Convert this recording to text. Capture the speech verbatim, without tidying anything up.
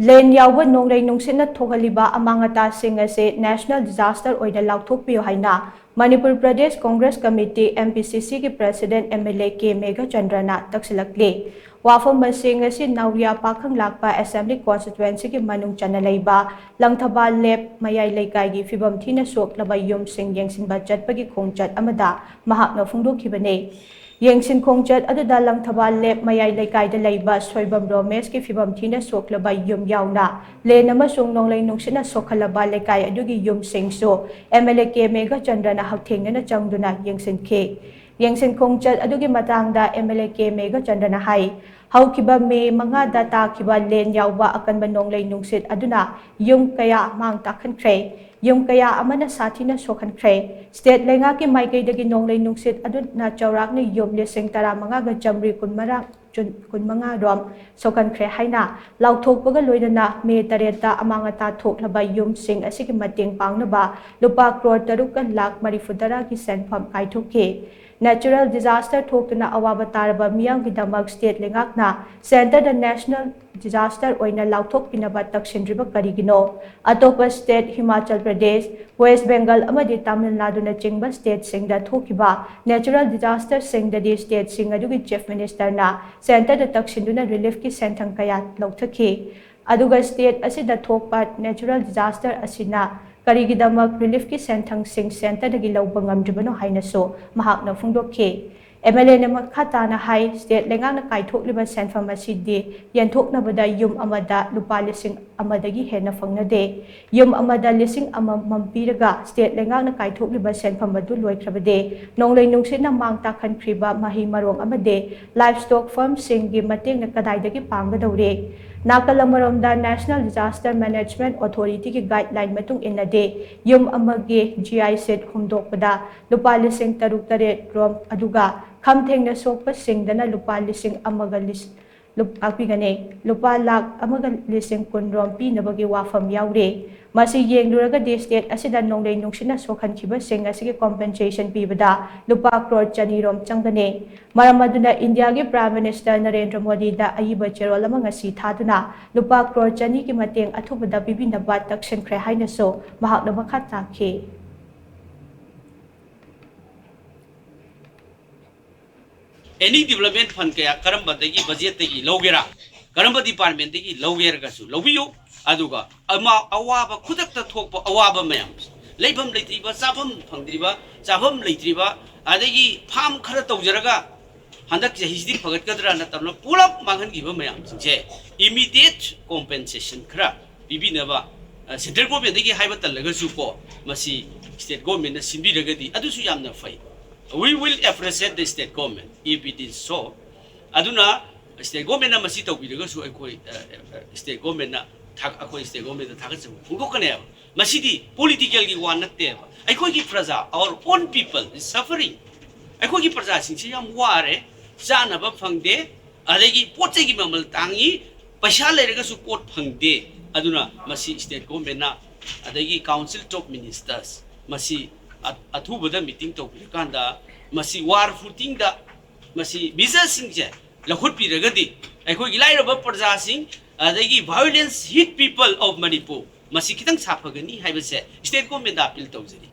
ꯂꯦꯟ ꯌꯥꯎꯕ ꯅꯣꯡꯂꯩ ꯅꯨꯡꯁꯤꯠꯅ ꯊꯣꯛꯍꯜꯂꯤꯕ ꯑꯃꯥꯡ ꯑꯇꯥꯁꯤꯡ ꯑꯁꯤ National Disaster ꯑꯣꯏꯅ ꯂꯥꯎꯊꯣꯛꯄꯤꯌꯨ ꯍꯥꯏꯅ Manipur Pradesh Congress committee, M P C C ꯒꯤ president, M L A K ꯃꯦꯘꯆꯟꯗ꯭ꯔꯅ ꯇꯛꯁꯤꯜꯂꯛꯂꯤ꯫ ꯋꯥꯐꯝ ꯑꯁꯤ ꯉꯁꯤ ꯅꯥꯎꯔꯤꯌꯥ ꯄꯥꯈꯪ ꯂꯥꯛꯄ Assembly Constituency ꯒꯤ ꯃꯅꯨꯡ ꯆꯟꯅ ꯂꯩꯕ ꯂꯪꯊꯕꯥꯜ ꯂꯦꯞ ꯃꯌꯥꯏ ꯂꯩꯀꯥꯏꯒꯤ ꯐꯤꯕꯝ ꯊꯤꯅ ꯁꯣꯛꯂꯕ ꯌꯨꯝꯁꯤꯡ ꯌꯦꯡꯁꯤꯟꯕ ꯆꯠꯄꯒꯤ ꯈꯣꯡꯆꯠ ꯑꯃꯗ ꯃꯍꯥꯛꯅ ꯐꯣꯡꯗꯣꯛꯈꯤꯕꯅꯤ꯫ ꯌꯦꯡꯁꯤꯟ ꯈꯣꯡꯆꯠ ꯑꯗꯨꯗ ꯂꯪꯊꯕꯥꯜ ꯂꯦꯞ ꯃꯌꯥꯏ ꯂꯩꯀꯥꯏꯗ ꯂꯩꯕ ꯁꯣꯏꯕꯝ ꯔꯣꯃꯦꯁꯀꯤ ꯐꯤꯕꯝ ꯊꯤꯅ ꯁꯣꯛꯂꯕ ꯌꯨꯝ ꯌꯥꯎꯅ ꯂꯦꯟ ꯑꯃꯁꯨꯡ ꯅꯣꯡꯂꯩ ꯅꯨꯡꯁꯤꯠꯅ ꯁꯣꯛꯍꯜꯂꯕ ꯂꯩꯀꯥꯏ ꯑꯗꯨꯒꯤ ꯌꯨꯝꯁꯤꯡꯁꯨ M L A K ꯃꯦꯘꯆꯟꯗ꯭ꯔꯅ ꯍꯛꯊꯦꯡꯅꯅ ꯆꯪꯗꯨꯅ ꯌꯦꯡꯁꯤꯟꯈꯤ꯫ ꯌꯦꯡꯁꯤꯟ ꯈꯣꯡꯆꯠ ꯑꯗꯨꯒꯤ ꯃꯇꯥꯡꯗ M L A K ꯃꯦꯘꯆꯟꯗ꯭ꯔꯅ ꯍꯥꯏ, ꯍꯧꯈꯤꯕ ꯃꯦ ꯃꯉꯥꯗ ꯇꯥꯈꯤꯕ ꯂꯦꯟ ꯌꯥꯎꯕ ꯑꯀꯟꯕ ꯅꯣꯡꯂꯩ ꯅꯨꯡꯁꯤꯠ ꯑꯗꯨꯅ ꯌꯨꯝ ꯀꯌꯥ ꯃꯥꯡ ꯇꯥꯛꯍꯟꯈ꯭ꯔꯦ꯫ ꯌꯨꯝ ꯀꯌꯥ ꯑꯃꯅ ꯁꯥꯊꯤꯅ ꯁꯣꯛꯍꯟꯈ꯭ꯔꯦ꯫ State ꯂꯩꯉꯥꯛꯀꯤ ꯃꯥꯏꯀꯩꯗꯒꯤ ꯅꯣꯡꯂꯩ ꯅꯨꯡꯁꯤꯠ ꯑꯗꯨꯅ ꯆꯥꯎꯔꯥꯛꯅ ꯌꯨꯝ ꯂꯤꯁꯤꯡ ꯇꯔꯥꯃꯉꯥꯒ ꯆꯥꯃꯔꯤ ꯀꯨꯟꯃꯉꯥ ꯆꯨꯟ-, ꯀꯨꯟꯃꯉꯥ ꯔꯣꯝ ꯁꯣꯛꯍꯟꯈ꯭ꯔꯦ ꯍꯥꯏꯅ ꯂꯥꯎꯊꯣꯛꯄꯒ ꯂꯣꯏꯅꯅ ꯃꯦ ꯇꯔꯦꯠꯇ ꯑꯃꯥꯡ ꯑꯇꯥ ꯊꯣꯛꯂꯕ ꯌꯨꯝꯁꯤꯡ ꯑꯁꯤꯒꯤ ꯃꯇꯦꯡ ꯄꯥꯡꯅꯕ ꯂꯨꯄꯥ ꯀ꯭ꯔꯣꯔ ꯇꯔꯨꯛꯀ ꯂꯥꯈ ꯃꯔꯤꯐꯨ ꯇꯔꯥꯒꯤ ꯁꯦꯟꯐꯝ ꯀꯥꯏꯊꯣꯛꯈꯤ꯫ Natural disaster ꯊꯣꯛꯇꯨꯅ ꯑꯋꯥꯕ ꯇꯥꯔꯕ ꯃꯤꯌꯥꯝꯒꯤꯗꯃꯛ state ꯂꯩꯉꯥꯛꯅ centre ꯗ national disaster ꯑꯣꯏꯅ ꯂꯥꯎꯊꯣꯛꯄꯤꯅꯕ ꯇꯛꯁꯤꯟꯗ꯭ꯔꯤꯕ ꯀꯔꯤꯒꯤꯅꯣ? ꯑꯇꯣꯞꯄ state, ꯍꯤꯃꯥꯆꯜ ꯄ꯭ꯔꯗꯦꯁ, ꯋꯦꯁ ꯕꯦꯡꯒꯜ ꯑꯃꯗꯤ ꯇꯥꯃꯤꯜ ꯅꯥꯗꯨꯅꯆꯤꯡꯕ state ꯁꯤꯡꯗ ꯊꯣꯛꯈꯤꯕ natural disaster ꯁꯤꯡꯗꯗꯤ state ꯁꯤꯡ ꯑꯗꯨꯒꯤ chief minister ꯅ centre ꯗ ꯇꯛꯁꯤꯟꯗꯨꯅ relief ꯀꯤ ꯁꯦꯟꯊꯪ ꯀꯌꯥ ꯂꯧꯊꯈꯤ꯫ ꯑꯗꯨꯒ state ꯑꯁꯤꯗ ꯊꯣꯛꯄ natural disaster ꯑꯁꯤꯅ ꯀꯔꯤꯒꯤꯗꯃꯛ relief ꯀꯤ ꯁꯦꯟꯊꯪꯁꯤꯡ centre ꯗꯒꯤ ꯂꯧꯕ ꯉꯝꯗ꯭ꯔꯤꯕꯅꯣ ꯍꯥꯏꯅꯁꯨ ꯃꯍꯥꯛꯅ ꯐꯣꯡꯗꯣꯛꯈꯤ꯫ M L A ꯅ ꯃꯈꯥ ꯇꯥꯅ ꯍꯥꯏ, state ꯂꯩꯉꯥꯛꯅ ꯀꯥꯏꯊꯣꯛꯂꯤꯕ ꯁꯦꯟꯐꯝ ꯑꯁꯤꯗꯤ ꯌꯦꯟꯊꯣꯛꯅꯕꯗ ꯌꯨꯝ ꯑꯃꯗ ꯂꯨꯄꯥ ꯂꯤꯁꯤꯡ ꯑꯃꯗꯒꯤ ꯍꯦꯟꯅ ꯐꯪꯅꯗꯦ꯫ ꯌꯨꯝ ꯑꯃꯗ ꯂꯤꯁꯤꯡ ꯑꯃꯃꯝ ꯄꯤꯔꯒ state ꯂꯩꯉꯥꯛꯅ ꯀꯥꯏꯊꯣꯛꯂꯤꯕ ꯁꯦꯟꯐꯝ ꯑꯗꯨ ꯂꯣꯏꯈ꯭ꯔꯕꯗꯤ ꯅꯣꯡꯂꯩ ꯅꯨꯡꯁꯤꯠꯅ ꯃꯥꯡ ꯇꯥꯛꯍꯟꯈ꯭ꯔꯤꯕ ꯃꯍꯩ ꯃꯔꯣꯡ ꯑꯃꯗꯤ livestock farm ꯁꯤꯡꯒꯤ ꯃꯇꯦꯡꯅ ꯀꯗꯥꯏꯗꯒꯤ ꯄꯥꯡꯒꯗꯧꯔꯤ? ꯅꯥꯀꯜ ꯑꯃꯔꯣꯝꯗ National Disaster Management Authority ꯒꯤ guideline ꯃꯇꯨꯡ ꯏꯟꯅꯗꯤ ꯌꯨꯝ ꯑꯃꯒꯤ G I sheet ꯍꯨꯝꯗꯣꯛꯄꯗ ꯂꯨꯄꯥ ꯂꯤꯁꯤꯡ ꯇꯔꯨꯛ ꯇꯔꯦꯠ ꯔꯣꯝ, ꯑꯗꯨꯒ ꯈꯝ ꯊꯦꯡꯅ ꯁꯣꯛꯄꯁꯤꯡꯗꯅ ꯂꯨꯄꯥ ꯂꯤꯁꯤꯡ ꯑꯃꯒ ꯂꯤꯁ-, ꯂꯨꯞ-, ꯉꯥꯛꯄꯤꯒꯅꯤ꯫ ꯂꯨꯄꯥ ꯂꯥꯈ ꯑꯃꯒ ꯂꯤꯁꯤꯡ ꯀꯨꯟ ꯔꯣꯝ ꯄꯤꯅꯕꯒꯤ ꯋꯥꯐꯝ ꯌꯥꯎꯔꯤ꯫ ꯃꯁꯤ ꯌꯦꯡꯂꯨꯔꯒꯗꯤ state ꯑꯁꯤꯗ ꯅꯣꯡꯂꯩ ꯅꯨꯡꯁꯤꯠꯅ ꯁꯣꯛꯍꯟꯈꯤꯕꯁꯤꯡ ꯑꯁꯤꯒꯤ compensation ꯄꯤꯕꯗ ꯂꯨꯄꯥ ꯀ꯭ꯔꯣꯔ ꯆꯅꯤ ꯔꯣꯝ ꯆꯪꯒꯅꯤ꯫ ꯃꯔꯝ ꯑꯗꯨꯅ ꯏꯟꯗꯤꯌꯥꯒꯤ Prime Minister ꯅꯔꯦꯟꯗ꯭ꯔ ꯃꯣꯗꯤꯗ ꯑꯏꯕ ꯆꯦꯔꯣꯜ ꯑꯃ ꯉꯁꯤ ꯊꯥꯗꯨꯅ ꯂꯨꯄꯥ ꯀ꯭ꯔꯣꯔ ꯆꯅꯤꯒꯤ ꯃꯇꯦꯡ ꯑꯊꯨꯕꯗ ꯄꯤꯕꯤꯅꯕ ꯇꯛꯁꯤꯟꯈ꯭ꯔꯦ ꯍꯥꯏꯅꯁꯨ ꯃꯍꯥꯛꯅ ꯃꯈꯥ ꯇꯥꯈꯤ꯫ Any development fund ꯀꯌꯥ ꯀꯔꯝꯕꯗꯒꯤ budget ꯇꯒꯤ ꯂꯧꯒꯦꯔꯥ, ꯀꯔꯝꯕ department ꯇꯒꯤ ꯂꯧꯒꯦꯔꯒꯁꯨ ꯂꯧꯕꯤꯌꯨ꯫ ꯑꯗꯨꯒ ꯑꯃ-, ꯑꯋꯥꯕ, ꯈꯨꯗꯛꯇ ꯊꯣꯛꯄ ꯑꯋꯥꯕ ꯃꯌꯥꯝ, ꯂꯩꯐꯝ ꯂꯩꯇ꯭ꯔꯤꯕ, ꯆꯥꯐꯝ ꯐꯪꯗ꯭ꯔꯤꯕ, ꯆꯥꯐꯝ ꯂꯩꯇ꯭ꯔꯤꯕ, ꯑꯗꯒꯤ farm ꯈꯔ ꯇꯧꯖꯔꯒ ꯍꯟꯗꯛ ꯆꯍꯤꯁꯤꯗꯤ ꯐꯒꯠꯀꯗ꯭ꯔꯥ ꯅꯠꯇ꯭ꯔꯒꯅ ꯄꯨꯂꯞ ꯃꯥꯡꯍꯟꯈꯤꯕ ꯃꯌꯥꯝꯁꯤꯡꯁꯦ immediate compensation ꯈꯔ ꯄꯤꯕꯤꯅꯕ, ꯑ, central government ꯇꯒꯤ ꯍꯥꯏꯕ ꯇꯜꯂꯒꯁꯨ ꯀꯣ, ꯃꯁꯤ state government ꯅ ꯁꯤꯟꯕꯤꯔꯒꯗꯤ ꯑꯗꯨꯁꯨ ꯌꯥꯝꯅ ꯐꯩ꯫ We will appreciate the state government if it is so. ꯑꯗꯨꯅ state government ꯅ ꯃꯁꯤ ꯇꯧꯕꯤꯔꯒꯁꯨ ꯑꯩꯈꯣꯏ, ꯑ, ꯑ, state government ꯅ ꯊꯥ-, ꯑꯩꯈꯣꯏ state government ꯗ ꯊꯥꯒꯠꯆꯕ ꯐꯣꯡꯗꯣꯛꯀꯅꯦꯕ꯫ ꯃꯁꯤꯗꯤ political ꯒꯤ ꯋꯥ ꯅꯠꯇꯦꯕ꯫ ꯑꯩꯈꯣꯏꯒꯤ ꯄ꯭ꯔꯖꯥ, our own people is suffering꯫ ꯑꯩꯈꯣꯏꯒꯤ ꯄ꯭ꯔꯖꯥꯁꯤꯡꯁꯤ ꯌꯥꯝ ꯋꯥꯔꯦ, ꯆꯥꯅꯕ ꯐꯪꯗꯦ, ꯑꯗꯒꯤ ꯄꯣꯠ ꯆꯩꯒꯤ ꯃꯃꯜ ꯇꯥꯡꯉꯤ, ꯄꯩꯁꯥ ꯂꯩꯔꯒꯁꯨ ꯄꯣꯠ ꯐꯪꯗꯦ꯫ ꯑꯗꯨꯅ ꯃꯁꯤ state government ꯅ, ꯑꯗꯒꯤ Council of Ministers, ꯃꯁꯤ ꯑ-, ꯑꯊꯨꯕꯗ meeting ꯇꯧꯕꯤꯔꯀꯥꯟꯗ ꯃꯁꯤ war footing ꯗ ꯃꯁꯤ measures ꯁꯤꯡꯁꯦ ꯂꯧꯈꯠꯄꯤꯔꯒꯗꯤ ꯑꯩꯈꯣꯏꯒꯤ ꯂꯥꯏꯔꯕ ꯄ꯭ꯔꯖꯥꯁꯤꯡ, ꯑꯗꯒꯤ violence hit people of Manipur, ꯃꯁꯤ ꯈꯤꯇꯪ ꯁꯥꯐꯒꯅꯤ ꯍꯥꯏꯕꯁꯦ state government ꯗ appeal ꯇꯧꯖꯔꯤ꯫